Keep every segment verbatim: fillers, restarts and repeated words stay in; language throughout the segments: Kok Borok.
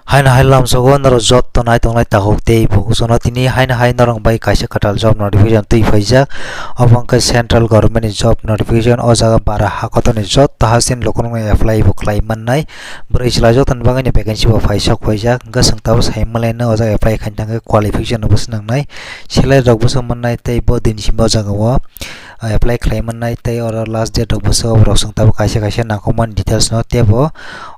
Haino hai lamsogo norok job tonai tongnai takhuk tei bukusono tini haino hai norok bai kaisa kwtal job notification twi phaijak. Obo wngkha central government ni job notification. O jaga bara ha kotor ni joto haste ni lukurok no apply bo khlai mannai. Bwrwi chwla joto ni bagwi ni vacancy bo phaisok phaijak. Hwnkhe chwng tabuk sai manlainai o jaga apply khaina thangkhe qualification bo swnamnai. Salary rok bo swk mannai tei bo din simi o jaga o apply khlai mannai tei oro last date rok bo swk, borok chwng tabuk kaisa kaisa nangkukmani details no teibo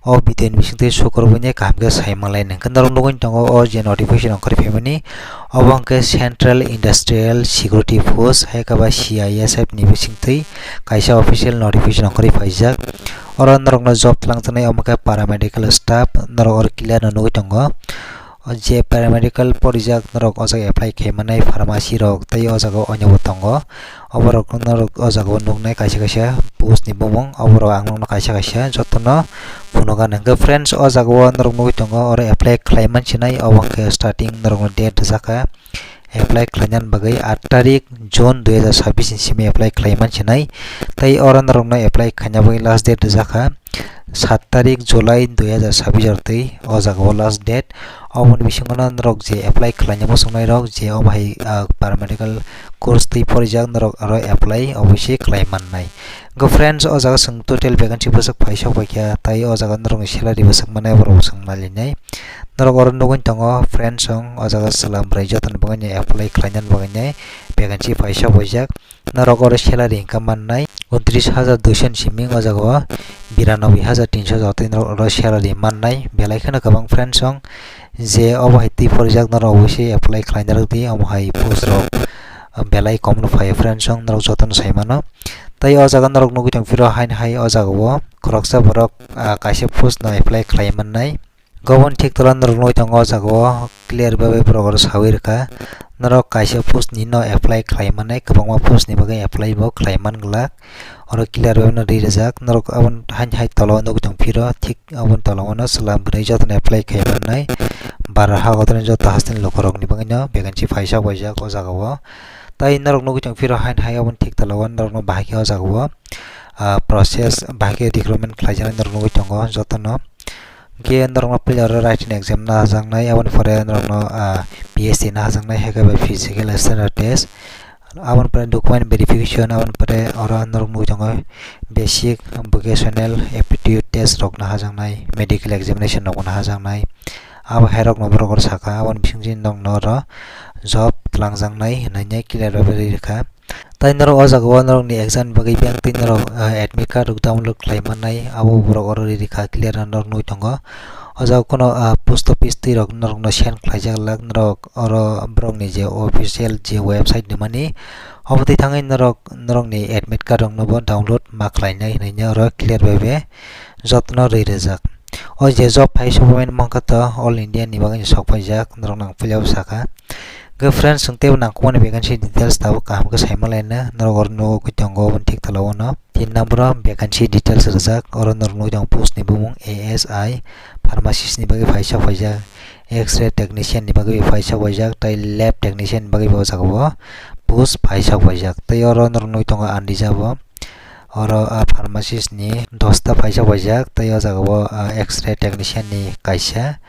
o video ni bisingtwi sukurubui kaham khe sai manlai. Hwnkhe norok nugwi tongo o je notification ongkhorwi phaimani, obo hwnkhe Central Industrial Security Force hai khe ba C I S F ni bisingtwi kaisa official notification ongkhorwi phaijak. Oro norokno job twlangjaknai omo khe paramedical staff, norok oro clear no nugwi tongo. O je paramedical porijak norok o jaga apply khai mannai, pharmacy rok tei o jaga o oinabo tongo. Oborok norok o jaga o nuknai kaisa kaisa post ni bumung, oborok ang nukno kaisa kaisa jotono phunukha. Hwnkhe friends, o jaga o norok nugwi tongo, oro apply khlai mansinai, obo hwnkhe starting norokno date rwjakha. Apply khlainani bagwi aat tarik June dui hajar sabbish ni simi apply khlai mansinai. Tei oro norokno apply khaina bagwi last date rwjakha sat tarik July dui hajar sabbish oro twi o jaga o last date. Oboni bisingo no norok je apply khlaina muchungnai rok je obo hai, ah, paramedical course twi porijak norok aro apply obviously khlai mannai. Go friends, o jaga chwng total vacancy bwswk phaisok paikha, tei o jaga norokni salary bwswk mannai borok bo chwng nailainai. Norok oro nugwi tongo friends, chwng o jaga chwla bwrwi jotoni bagwino apply khlainani bagwino vacancy phaisok paijak. Norok oro salary hwnkha mannai untris hajar duiso ni simi o jaga o biranoboi hajar tinso jotoni norok oro salary mannai, belai kheno kwbang friends, chwng je obo hai twi porijak norok obviously apply khlaina rwdi, omo hai post rok belai kom no phaio friends, chwng norok jotono sai mano. Tei o jaga norok nugwi tongphiro haino hai o jaga o khoroksa borok, ah, kaisa post no apply khlai mannai. Gobon thik tola norok nugwi tongo o jaga o clear bai bai borok oro sawi rwkha. Norok kaisa post ni no apply khlai mannai, kwbangma post ni bagwi apply bo khlai man glak. Oro clear bai no ri rwjak. Norok aboni haino hai tola o nugwi tongphiro thik aboni tola o no chwla bwrwi jotono apply khai mannai. Bara ha kotor ni joto haste ni lukurok ni bagwi no vacancy phaisok paijak o jaga o. Tai norok nugwi tongphiro haino hai aboni thik tola o norok no bahai khe o jaga o, ah, process bahai khe recruitment khlaijaknai norok nugwi tongo jotono. Hwnkhe norokno puila oro written exam najaknai, aboni pore norokno, ah, P S T najaknai, hai khe bai physical standard test, aboni pore document verification, aboni pore oro norok nugwi tongo basic vocational aptitude test rok najaknai, medical examination rok najaknai. Abo hai rokno borok oro saka, aboni bisingtwi norokno oro job twlangjaknai hinwi clear bai bai rwkha. Tai norok o jaga o norokni exam ni bagwi bank twi norok, ah, admit card rok download khlai mannai, abo borok oro ri rikha clear no norok nugwi tongo. O jaga kheno, ah, post office twi rok norokno send khlaijak lak, norok oro borokni je official je website ni mani, obo twi thangwi norok norokni admit card rokno bo download ma khlainai hinwi oro clear bai bai jotono ri rwjak. O je job phaisok phaimani mankha to all India ni bagwi sok paijak, norokno ang puila o saka. Hwnkhe friends, chwng teibo nangkukmani vacancy details tabuk kaham khe sai manlaina, norok oro nugwi tongo oboni thik tola o no. Tin number o vacancy details rwjak, oro norok nugwi tongo post ni bumung A S I, pharmacist ni bagwi phaisok paijak, X-ray technician ni bagwi phaisok paijak, tei lab technician ni bagwi bo o jaga o post phaisok paijak. Tei oro norok nugwi tongo unreserved o. Oro, ah, pharmacist ni dosta phaisok paijak, tei o jaga o, ah, X-ray technician ni kaisa,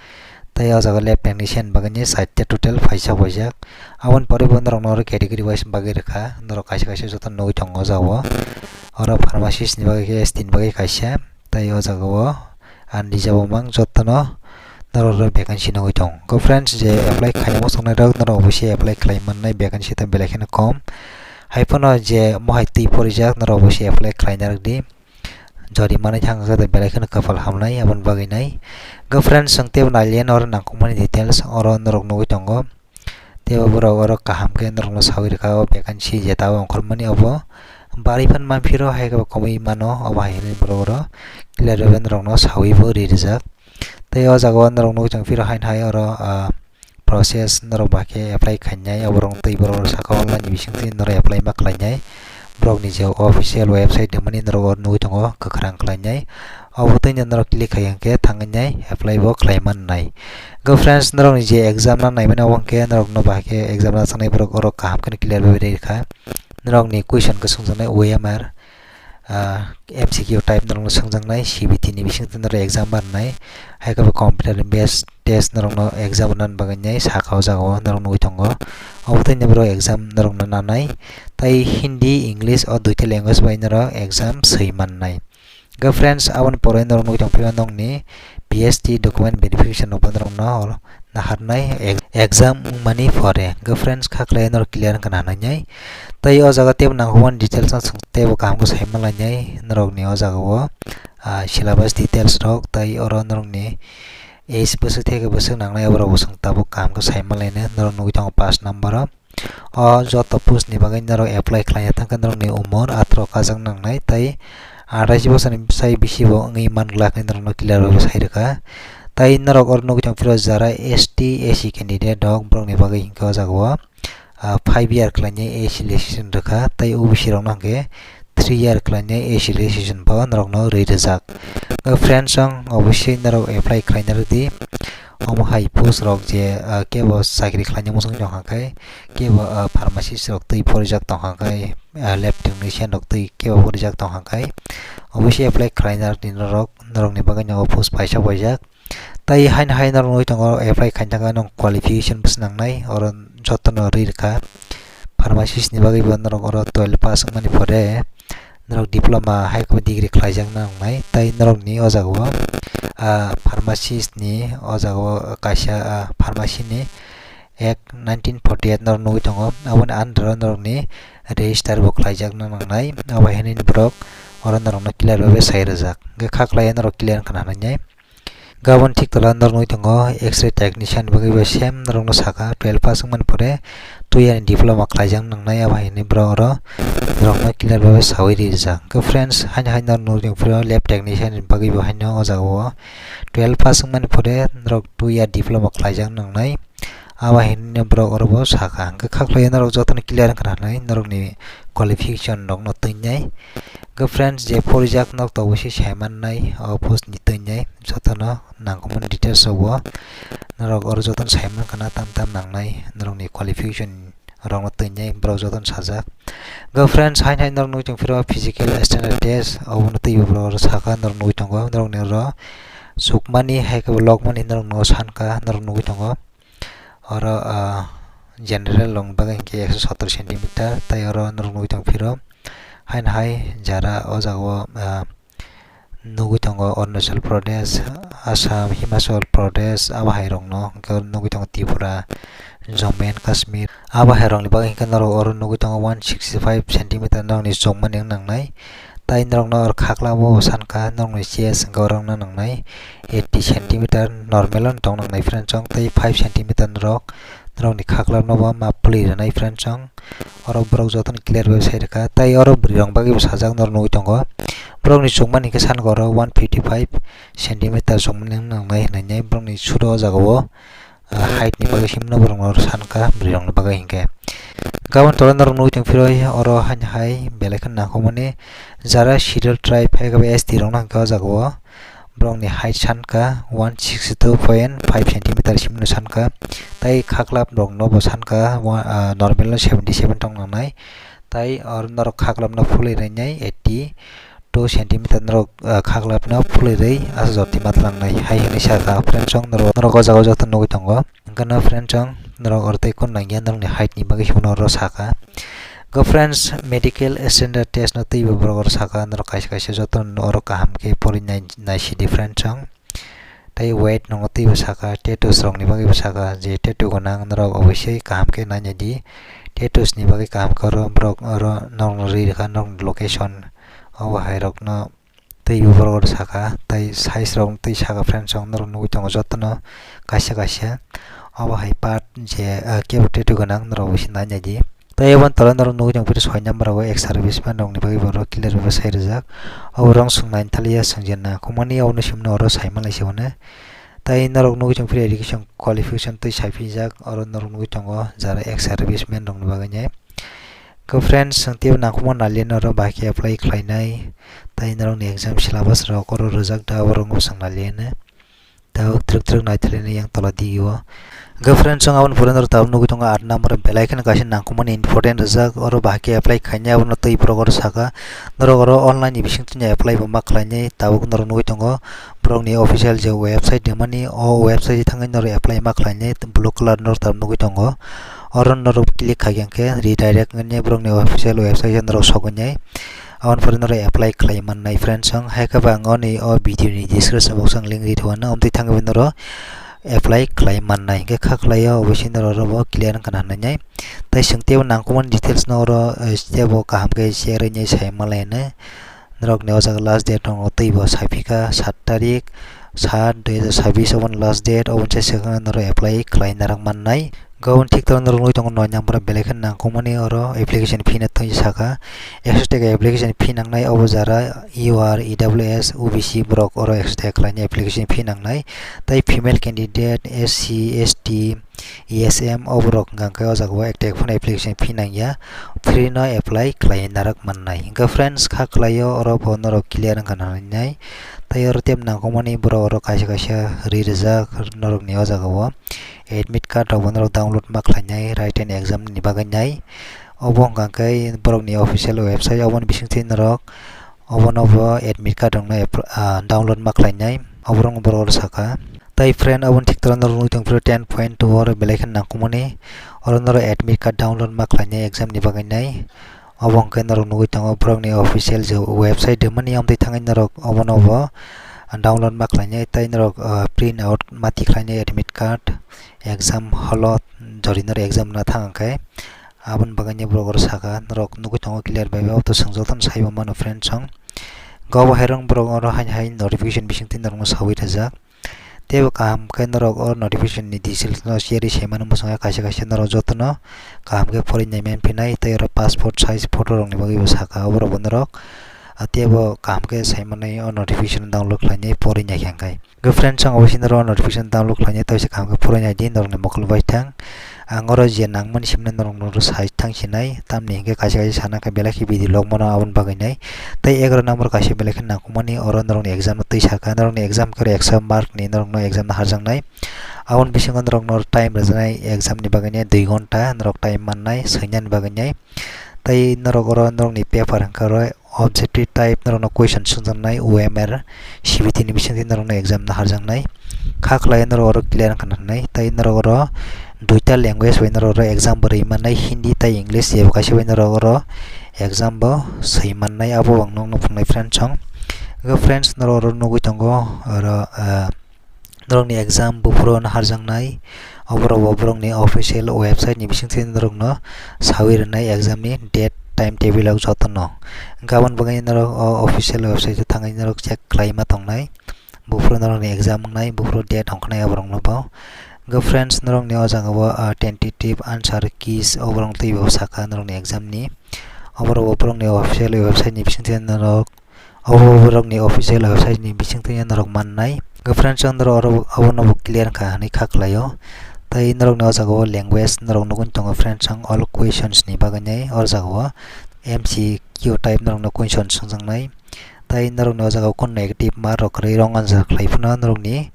tei o jaga lab technician bagwi ni sait ta total phaisok paijak. Aboni pore bo norok no oro category wise bagwi rwkha, norok kaisa kaisa joto nugwi tongo o jaga o. Oro pharmacist ni bagwi khe S T ni bagwi kaisa, tei o jaga o unreserved mang jotono norok oro vacancy nugwi tongo. Go friends, je apply khaina muchungnai rok norok obviously apply khlai mannai, vacancy ta belai kheno kom. Hai phano je mohai twi porijak norok obviously apply khlaina rwdi. Jodi manwi thang khe belai kheno kapal hamnai aboni bagwi nai. Go friends, chwng teibo nailiya oro nangkukmani details oro norok nugwi tongo. Teibo borok oro kaham khe norokno sawi rwkha o vacancy je tabuk ongkhormani obo. Barwi phano manphiro hai khe bo kwmwi mano obo hai hinwi borok oro clear bai bai norokno sawi bo ri rwjak. Tei o jaga o norok nugwi tongphiro haino hai oro, ah, process norok bahai khe apply khainai, oborok tei borok saka online ni bisingtwi norok apply ma khlainai. Borokni je official website hinmani norok oro nugwi tongo kwkhwrang khlainai. Obo twi norok click khai hwnkhe thangwi nai apply bo khlai mannai. Go friends, norokni je exam na naimani obo hwnkhe norokno bahai khe exam na changnai borok oro kaham khe clear bai bai rikha. Norokni question khe swngjaknai O M R. ah, M C Q type norokno swngjaknai, C B T ni bisingtwi norok exam barnai, hai khe bo computer based test norokno exam rwna bagwi nai saka o jaga o norok nugwi tongo. Obo tei norok exam norokno nanai, tei Hindi, English o duita language bai norok exam swi mannai. Hwnkhe friends, aboni pore norok nugwi tongphio nokni P S T document verification rokbo norokno naharnai ex-, exam wngmani pore. Hwnkhe friends, kha khlai norok clear wngkha na hinwi. Tei o jaga teibo nangkukmani details no swng teibo kaham khe sai manlainai norokni o jaga o, ah, syllabus details rok tei oro norokni age bwswk theke bwswk nangnai aborok bo swng tabuk kaham khe sai manlainai norok nugwi tongo pass number o. O joto post ni bagwi norok apply khlaina thangkhe norokni umor atharoh kajak nangnai tei athais bosorni sai bisi bo wngwi manglak hinwi norokno clear bai bo sai rwkha. Tei norok oro nugwi tongphiro jara S T, S C candidate rok borokni bagwi hinkhe o jaga o, ah, five year khlainai age relaxation rwkha tei O B C rokno hinkhe three year khlainai age relaxation bo norokno rwi rwjak. Friends, ang obosoi norok apply khlaina rwdi. Omo hai post rok je, ah, kebo chakri khlaina muchung tongkha khe, kebo, ah, pharmacist rok twi porijak tongkha khe, ah, lab technician rok twi kebo porijak tongkha khe, obosoi apply khlaina rwdi norok, norokni bagwi no post paisa paijak. Tai haino hai norok nugwi tongo apply khaina thangkhe nwng qualification bwswk nangnai, oro jotono ri rwkha. Pharmacist ni bagwi bo norok oro twelve pass wngmani pore norok diploma hai khe degree khlaijak nangnai. Tai norokni o jaga o, ah, pharmacist ni o jaga o kaisa, ah, pharmacy ni Act nineteen forty eight norok nugwi tongo. Aboni under o norokni register bo khlaijak nangnai. Abo hai hinwi borok oro norokno clear bai sai rwjak. Hwnkhe kha khlai norok clear wngkha na hinwi. Gabon thik tola norok nugwi tongo X-ray technician bagwi bo same norokno saka twelve pass wngmani pore two year ni diploma khlaijak nangnai, abo hai hinwi borok oro norokno clear bai saui rijak. Hwnkhe friends, haino hai norok nugwi tongphiro lab technician ni bagwi bo haino o jaga o twelve pass wngmani pore norok two year diploma khlaijak nangnai, abo hai hinwi borok oro bo saka. Hwnkhe kha khlai norok jotono clear wngkha na hinwi norokni qualification rokno twinai. Hwnkhe friends, je porijak norok to obosoi sai mannai o post ni twinai jotono nangkukmani details rok bo norok oro jotono sai mankha na tam tam nangnai norokni qualification rokno twinai borok jotono sajak. Hwnkhe friends, haino hai norok nugwi tongphiro physical standard test obono twibo borok oro saka norok nugwi tongo norokni oro chukmani hai khe bo lokmani norokno sankha norok nugwi tongo. Oro, ah, general rokni bagwi hinkhe ekso sottor centimeter, tai oro norok nugwi tongphiro. Haino hai jara o jaga o, ah, nugwi tongo Arunachal Pradesh, Assam, Himachal Pradesh, abo hai rokno, hinkhe oro nugwi tongo Tripura, Jammu and Kashmir, abo hai rokni bagwi hinkhe norok oro nugwi tongo one sixty five centimeter norokni chukmani wng nangnai. Tai norokno oro khaklap o sankha norokni chest hinkhe oro wngna nangnai eighty centimeter normal o tong nangnai friends chong, tei five centimeter norok norokni khaklap no bo ma pulwi rwnai friends chong. Oro borok jotono clear bai sai rwkha, tai oro bwrwi rok bagwi bo sajak norok nugwi tongo. Borokni chukmani hinkhe sankha oro one fifty five centimeter chukmani wng nangnai hinwi borokni sudo o jaga o. Ah, height ni bagwi himno borok no sankha bwrwi rok ni bagwi hinkhe. Gabon tola norok nugwi tongphiro oro haino hai belai kheno nangkukmani jara schedule tribe hai khe S T rok no hinkhe o jaga o borok ni height sankha one sixty two point five centimeter himno sankha, tai khaklap rok no bo sankha wa-, ah, normal no seventy seven tong nangnai, tai oro norok khaklap no phulwi rwnai eighty two centimeter norok, ah, khaklap no phulwi rwi aswk jotwi ma twlangnai hai hinwi sakha friends chong norok, norok o jaga o joto nugwi tongo. Hwnkhe no friends chong norok oro tei kun nangya norokni height ni bagwi himno oro saka. Go friends, medical standard test no twibo borok oro saka, norok kaisa kaisa joto oro kaham khe pori nai, naisidi friends chong. Tei weight no twibo saka, tattoos rokni bagwi bo saka, je tattoo gwnang norok obviously kaham khe nainai di. Tattoos ni bagwi kaham khe oro borok oro norokno ri rwkha norokni location, obo hai rokno tei borok oro saka, tei size rok tei saka friends chong norok nugwi tongo jotono kaisa kaisa. Obo hai part je, ah, kebo tattoo gwnang norok bisi nainai di. Tei aboni tola norok nugwi tongphiro soi number o ex serviceman rokni bagwi borok clear bai sai rwjak. Obo rong swng nine thaliya swngjakna khumani obono simno oro sai manlai se hwnwi. Tei norok nugwi tongphiro education qualification tei sai phinjak, oro norok nugwi tongo jara ex serviceman rokni bagwi nai. Khe friends, chwng teibo nangkukmani naliya oro bahai khe apply khlainai, tei norokni exam syllabus rok oro rwjak da, abo rokno bo chwng naliya. Tabuk twrwk twrwk naitharlaini yang tola digi o. Hwnkhe friends, ang aboni pore norok tabuk nugwi tongo aat number belai kheno kaisa nangkukmani important rijak, oro bahai khe apply khainai, abono twi borok oro saka norok oro online ni bisingtwi apply bo ma khlainai, tabuk norok nugwi tongo borokni official je website rimani, o website thangwi norok apply ma khlainai, blue colour norok tabuk nugwi tongo, oro norok click khai khe redirect wngnai borokni official website o norok sogwi nai. Aboni pore norok apply khlai mannai friends, ang hai khe bo ang oni o video ni description box o ang link ri rwano, amtwi thangwi norok apply khlai mannai. Hwnkhe kha khlai o, obo se norok oro bo clear wngkha na hinwi nai. Tai chwng teibo nangkukmani details no oro, eh, teibo kaham khe share wngwi sai manlai nai. Norok ni o jaga last date tongo, tei bo saphika sat tarik, sat dui hajar sabis oboni last date, oboni sai swkang norok apply khlai narak mannai. Gabon thik toro norok nugwi tongo noi number belai khe nangkukmani oro application fee no twi saka. Ekso taka application fee nangnai, obo jara U R, E W S, O B C borok oro ekso taka khlainai application fee nangnai. Tai female candidate, S C, S T, E S M oborok hwnkha khe o jaga o ek taka phano application fee nangya, free no apply khlai narak mannai. Hwnkhe friends, kha khlai o oro bo norok clear wngkha na hinwi nai. Tai oro tei nangkukmani borok oro kaisa kaisa ri rijak norok ni o jaga o. Admit card rok bo norok download ma khlainai written exam ni bagwi nai. Obo hwnkha khe borokni official website, oboni bisingtwi norok obono bo admit card rokno appro-, ah, download ma khlainai, oborokno borok oro saka. Tai friend, aboni thik toro norok nugwi tongphuru ten point two oro belai khe nangkukmani, oro norok admit card download ma khlainai exam ni bagwi nai. Obo hwnkhe norok nugwi tongo borokni official je website rimani, amtwi thangwi norok obono bo download ma khlainai, tei norok, ah, print out ma tikhlainai admit card, exam hall o jori norok exam rwna thang khe. Aboni bagwi ni borok oro saka, norok nugwi tongo clear bai bai, o to chwng jotono saibo mano friends, chwng. Hwnkhe obo hairok borok oro haini hai notification bisingtwi norokno sawi rwjak. Teibo kaham khe norok o notification ni details no share sai mano, mwsang khe kaisa kaisa norok jotono kaham khe porwi nai man phinai, tei oro passport size photo rok ni bagwi bo saka, oborok bo norok, ah, teibo kaham khe sai manwi o notification download khlainai porwi nai khe hwnkhe. Hwnkhe friends, ang obo sini norok notification download khlainai, tei se kaham khe porwi nai di norokni mokol bai thang. Ang oro je nangmani simi norok norok sai thang sinai, tamni hwnkhe kaisa kaisa sana khe belai khe video log mano aboni bagwi nai. Tei egaroh number kaisa belai khe nangkukmani, oro norokni exam no twi saka, norokni exam khe ekso mark ni norokno exam no harjaknai. Aboni bisingo norokno time rwjaknai exam ni bagwi nai dui ghonta norok time mannai swinani bagwi nai. Tei norok oro norokni paper hwnkhe oro objective type norokno question swngjaknai O M R, C B T ni bisingtwi norokno exam no harjaknai. Kha khlai norok oro clear wngkha na hinwi. Tei norok oro duita language bai norok oro exam bo rwi mannai, Hindi tei English, jebo kaisa bai norok oro exam bo swi mannai, abo ang nokno phunuknai friends, chwng. Hwnkhe friends, norok oro nugwi tongo oro, ah, norokni exam buphuru no harjaknai, oborok bo borokni official website ni bisingtwi norokno sawi rwnai exam ni date, time table rok jotono. Hwnkhe aboni bagwi norok o official website o thangwi norok check khlai ma tongnai, buphuru norokni exam wngnai, buphuru date hongkhnai oborokno bo. Hwnkhe friends, norokni o jaga o, ah, tentative answer keys oborok twi bo saka norokni exam ni. Oborok bo borokni official website ni bisingtwi norok Obo borokni official website ni bisingtwi norok mannai. Hwnkhe friends, ang norok oro, abono bo clear wngkha hinwi kha khlaio. Tei norokni o jaga o language norok nugwi tongo friends, ang all questions ni bagwi nai o jaga o M C Q type norokno question swngjaknai. Tei norokni o jaga o kunu negative mark rok kwrwi wrong answer khlai phano norokni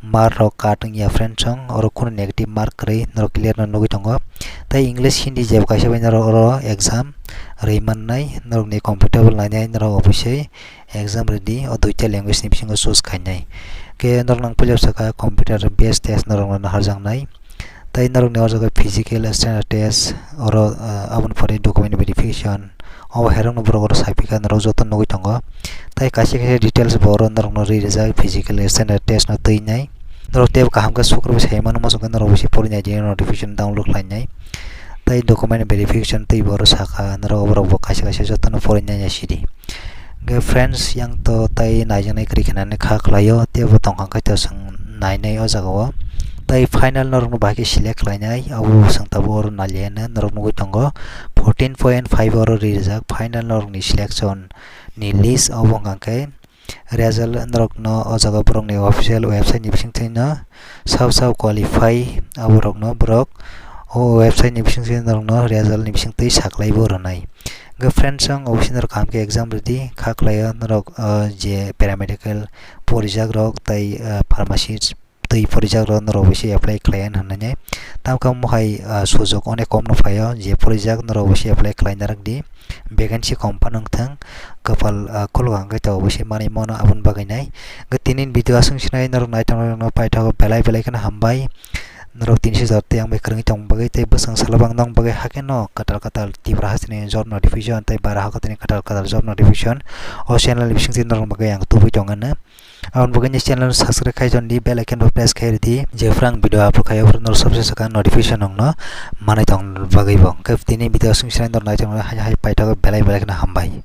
mark rok cut wngya friends, ang oro kunu negative mark kwrwi norok clear no nugwi tongo. Tei English, Hindi jebo kaisa bai norok oro exam rwi mannai, norokni comfortable nainai norok obosai exam rwdi, o duita language ni bisingo choose khainai. Khe norok nang puila bwsakha computer based test norok no naharjaknai. Tei norokni o jaga physical standard test, oro, ah, aboni pore document verification, obo hairokno borok oro saipikha norok joto nugwi tongo. Tei kaisa kaisa details bo oro norokno rwi rijak physical standard test no twinai. Norok teibo kaham khe sukrubwi sai mano, muchungkhe norok bisi porinai di notification download khlainai. Tei document verification tei bo oro sakha norok, borok bo kaisa kaisa jotono porinai sidi. Hwnkhe friends, yang to tei naijaknai kwrwi khe nani kha khlaio, teibo tongkha khe to chwng nainai o jaga o. Tei final norokno bahai khe select khlainai, abo chwng tabuk oro nailaiano norok nugwi tongo. Fourteen point five oro ri rijak final norokni selection ni list, obo wngkha khe result norokno o jaga borokni official website ni bisingtwi no sab sab qualify aborokno borok o website ni bisingtwi norokno result ni bisingtwi saklaibo rwnai. Hwnkhe friends, ang obo sini norok kaham khe exam rwdi, kha khlaio norok, ah, je paramedical porijak rok tei, ah, pharmacist twi porijakrok norok bai se apply khlai ya hinwi. Tamo khe omo hai, ah, sujok onek kom no phaio, je porijak norok bai se apply khlai narwk di. Vacancy kom phano wng thung, kwpal, ah, khulga hwnkhe tabuk bai se manwi mano aboni bagwi nai. Hwnkhe tini video aswk sinai norok naithok norokno paithago belai belai kheno hambai. Norok tini sijak tei ang bai kwrwngwi tongmani bagwi tei bwswng salo ang nokni bagwi hakhe no kwtal kwtal Tripura hasteni job notification tei bara hakatini kwtal kwtal job notification o channel ni bisingtwi norokni bagwi ang tubui tongano. Aboni bagwi ni channel subscribe khai tongdi, bell icon bo press khai rwdi, jephru ang video upload khai aphuru norok sabse swkang notification nokno manwi tongna bagwi bo. Hwnkhe tini video aswk sinai norok naithok hai hai paithago belai belai kheno hambai.